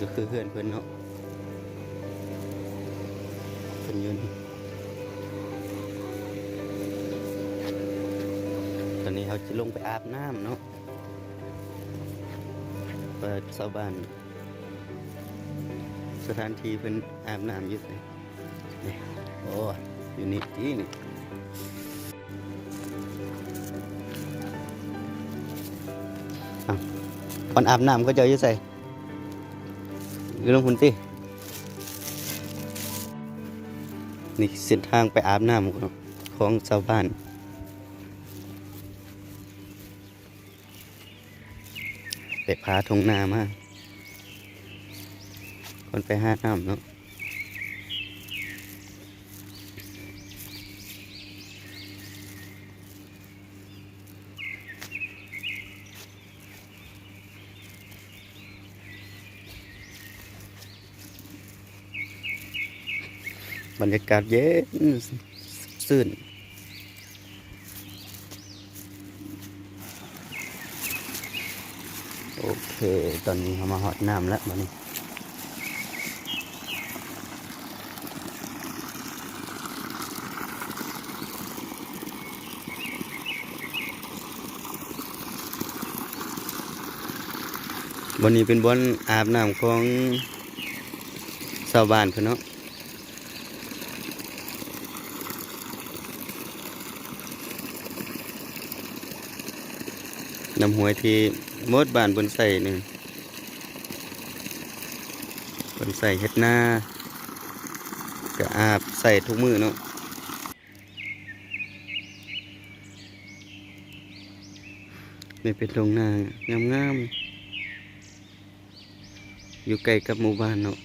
ກໍຄືເຮືອນເພິ່ນເນາະ ເພິ່ນຢູ່ນີ້. ຕອນນີ້ເຮົາຊິລົງໄປອາບນ້ຳເນາະ ວ່າຊາວບ້ານ ສະຖານທີ່ເພິ່ນອາບນ້ຳຢູ່ໃສ? ນີ້ ໂອ້ ຢູ່ນີ້ຕິນີ້. ອ້າວ ບ່ອນອາບນ້ຳເຂົາເຈົ້າຢູ່ໃສ? ຢູ່ເທິງພຸ້ນຕິ? ນີ້ເສັ້ນທາງໄປອາບນ້ຳຂອງຊາວບ້ານ. ໄປຜ່າທົ່ງນາມາ ກ່ອນໄປຫານ້ຳເນາະ. ບັນຍາກາດເຢັນຊື່ນ. ໂອເຄ ຕອນນີ້ເຮົາມາຮອດນ້ຳແລ້ວບັດນີ້. ບ່ອນນີ້ເປັນບ່ອນອາບນ້ຳຂອງຊາວບ້ານເພິ່ນເນາະ. ນ້ຳຫ້ວຍທີ່ໝົດບ້ານເພິ່ນໃຊ້ນີ້ ເພິ່ນໃຊ້ເຮັດນາ ກະອາບໃຊ້ທຸກມື້ເນາະ. ນີ້ເປັນທົ່ງນາງາມໆ ຢູ່ໃກ້ກັບໝູ່ບ້ານເນາະ.